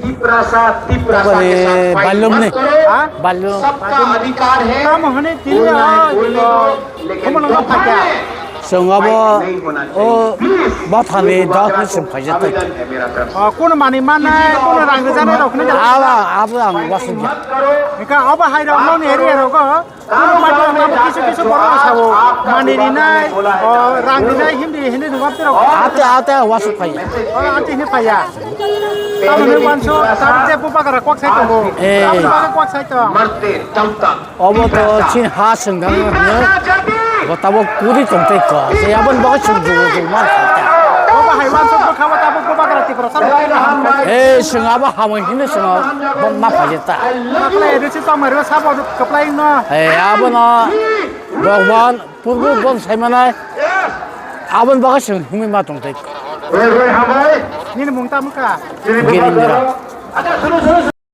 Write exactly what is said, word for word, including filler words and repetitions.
Tiprasa, Tiprasa ke साथ fight मत करो। Balum ni. Ha? Balum. सबका अधिकार है। Tamo hwnwi tini, बोलना है, ah, बोलने दो, लेकिन tamo no gurmane phakya. Chwng abo fight nahi hona chahiye. O bathani dok ni chwng phaijak tai. Abedan hai mera taraf se. Ah, kuno mani mannai, kuno rang rwjaknai rok hwnwi. Abo, abo ang wasukya. Hika abo hai rok nokni area rogo. Ano party rok abo kisu kisu borok rok sabo. Mani rinai, o, rang rinai, hindi, hindi nungkap tirok. Ate, ate, wasuk phai. O, ate hindi phaiya. Tamo hinwi wansu, tamo je bubagra kwak sai tongo. Eh. Tamo bubagra kwak sai tong. Obo to chin ha senggang hwnwi. Bo tabok kuri tong tei ko. Se abon bo sung jugo jugo mar kha ta. Obo hai wansu bwkha bo tabok bubagra Tiprasa. Eh, seng abo hamwi hinwi seng bo ma phai ta. Kwplai rwsi tongmani rw sabo kwplai no. Hai, abono Bhagwan purbo bon saimanai. Aboni bagwi chwng himwi ma tongthai. Nini mung tamo kha? Girindra.